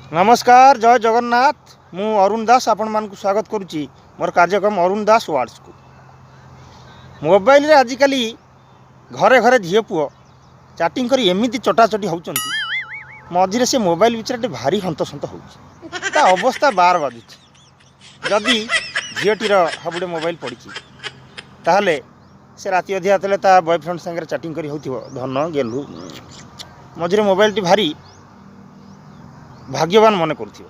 ନମସ୍କାର, ଜୟ ଜଗନ୍ନାଥ। ମୁଁ ଅରୁଣ ଦାସ ଆପଣମାନଙ୍କୁ ସ୍ୱାଗତ କରୁଛି ମୋର କାର୍ଯ୍ୟକ୍ରମ ଅରୁଣ ଦାସ ୱାର୍ଡ଼ସକୁ। ମୋବାଇଲରେ ଆଜିକାଲି ଘରେ ଘରେ ଝିଅ ପୁଅ ଚାଟିଂ କରି ଏମିତି ଚଟାଚଟି ହେଉଛନ୍ତି, ମଝିରେ ସେ ମୋବାଇଲ ବିଚାରଟି ଭାରି ହନ୍ତସନ୍ତ ହେଉଛି, ତା ଅବସ୍ଥା ବାର ବାଜୁଛି। ଯଦି ଝିଅଟିର ହାବୁଡ଼େ ମୋବାଇଲ ପଡ଼ିଛି, ତାହେଲେ ସେ ରାତି ଅଧିଆ ଯେତେବେଳେ ତା ବୟଫ୍ରେଣ୍ଡ ସାଙ୍ଗରେ ଚାଟିଂ କରି ହେଉଥିବ, ଧନ ଗେଲୁ, ମଝିରେ ମୋବାଇଲଟି ଭାରି ଭାଗ୍ୟବାନ ମନେ କରୁଥିବ।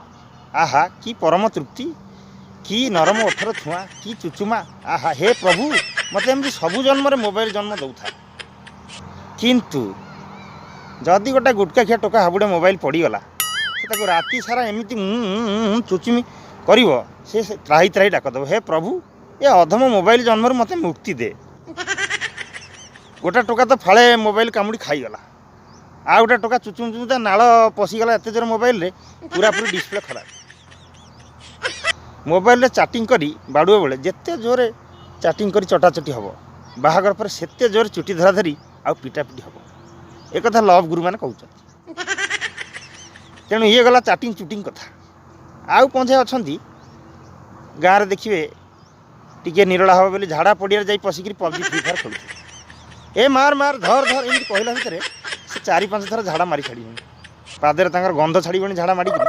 ଆହା, କି ପରମ ତୃପ୍ତି, କି ନରମ ଓଠର ଛୁଆଁ, କି ଚୁଚୁମା! ଆହା, ହେ ପ୍ରଭୁ, ମୋତେ ଏମିତି ସବୁ ଜନ୍ମରେ ମୋବାଇଲ ଜନ୍ମ ଦେଉଥା। କିନ୍ତୁ ଯଦି ଗୋଟେ ଗୁଟକା ଖିଆ ଟୋକା ହାବୁଡ଼େ ମୋବାଇଲ ପଡ଼ିଗଲା, ସେ ତାକୁ ରାତି ସାରା ଏମିତି ଚୁଚୁମି କରିବ, ସେ ତ୍ରାହି ତ୍ରାହି ଡାକଦେବ, "ହେ ପ୍ରଭୁ, ଏ ଅଧମ ମୋବାଇଲ ଜନ୍ମରୁ ମୋତେ ମୁକ୍ତି ଦେ।" ଗୋଟେ ଟୋକା ତ ଫାଳେ ମୋବାଇଲ କାମୁଡ଼ି ଖାଇଗଲା, ଆଉ ଗୋଟେ ଟୋକା ଚୁଚୁମୁ ଚୁଚୁମୁ ତା ନାଳ ପଶିଗଲା ଏତେ ଜୋର ମୋବାଇଲରେ, ପୁରାପୁରି ଡିସପ୍ଲେ ଖରାପ। ମୋବାଇଲରେ ଚାଟିଂ କରି ବାଡ଼ୁଅ ବେଳେ ଯେତେ ଜୋରେ ଚାଟିଂ କରି ଚଟାଚଟି ହେବ, ବାହାଘର ପରେ ସେତେ ଜୋରେ ଚୁଟି ଧରାଧରି ଆଉ ପିଟାପିଟି ହେବ। ଏକଥା ଲଭ୍ ଗୁରୁମାନେ କହୁଛନ୍ତି। ତେଣୁ ଇଏ ଗଲା ଚାଟିଂ ଚୁଟିଂ କଥା। ଆଉ ପଞ୍ଝେ ଅଛନ୍ତି ଗାଁରେ, ଦେଖିବେ ଟିକେ ନିରଳା ହେବ ବୋଲି ଝାଡ଼ା ପଡ଼ିଆରେ ଯାଇ ପଶିକିରି ପବଜି, ଫ୍ରି ଫାୟାର ଖେଳୁଥିବେ। "ଏ ମାର ମାର, ଧର ଧର" ଏମିତି କହିଲା ଭିତରେ ସେ ଚାରି ପାଞ୍ଚ ଥର ଝାଡ଼ା ମାରି ଛାଡ଼ିବେଣି, ପାଦରେ ତାଙ୍କର ଗନ୍ଧ ଛାଡ଼ିବଣି ଝାଡ଼ା ମାଡ଼ିକିରି,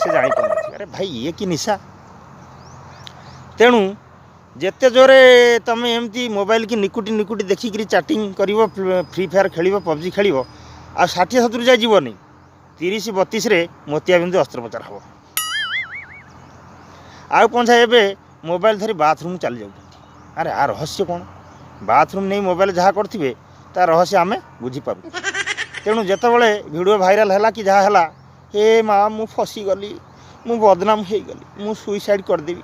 ସେ ଜାଣିପାରୁନଥିବେ। ଆରେ ଭାଇ, ଇଏ କି ନିଶା? ତେଣୁ ଯେତେ ଜୋରେ ତୁମେ ଏମିତି ମୋବାଇଲ କି ନିକୁଟି ନିକୁଟି ଦେଖିକିରି ଚାଟିଂ କରିବ, ଫ୍ରି ଫାୟାର ଖେଳିବ, ପବଜି ଖେଳିବ, ଆଉ 60-70 ଯାଏ ଯିବନି, 30-32ରେ ମୋତିଆ ବିନ୍ଦୁ ଅସ୍ତ୍ରୋପଚାର ହେବ। ଆଉ ପଞ୍ଝା ଏବେ ମୋବାଇଲ ଧରି ବାଥରୁମ୍ ଚାଲି ଯାଉଛନ୍ତି। ଆରେ, ଆ ରହସ୍ୟ କ'ଣ? ବାଥରୁମ୍ ନେଇ ମୋବାଇଲ ଯାହା କରୁଥିବେ, ତା ରହସ୍ୟ ଆମେ ବୁଝିପାରୁ। ତେଣୁ ଯେତେବେଳେ ଭିଡ଼ିଓ ଭାଇରାଲ୍ ହେଲା କି ଯାହା ହେଲା, "ହେ ମା, ମୁଁ ଫସିଗଲି, ମୁଁ ବଦନାମ ହେଇଗଲି, ମୁଁ ସୁଇସାଇଡ଼୍ କରିଦେବି।"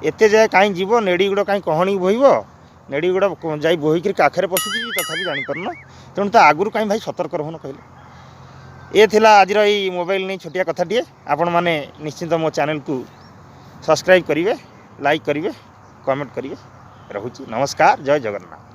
ଏତେ ଯାଏ କାହିଁ ଯିବ? ନେଡ଼ି ଗୁଡ଼ କାହିଁ କହଣି ବୋହିବ? ନେଡ଼ି ଗୁଡ଼ ଯାଇ ବୋହିକିରି କାଖରେ ପଶୁଛି ତଥାପି ଜାଣିପାରୁନ। ତେଣୁ ତା ଆଗରୁ କାହିଁ ଭାଇ ସତର୍କ ରହୁନ କହିଲେ? ଏ ଥିଲା ଆଜିର ଏଇ ମୋବାଇଲ ନେଇ ଛୋଟିଆ କଥାଟିଏ। ଆପଣମାନେ ନିଶ୍ଚିନ୍ତ ମୋ ଚ୍ୟାନେଲକୁ ସବସ୍କ୍ରାଇବ୍ କରିବେ, ଲାଇକ୍ କରିବେ, କମେଣ୍ଟ କରିବେ। ରହୁଛି, ନମସ୍କାର, ଜୟ ଜଗନ୍ନାଥ।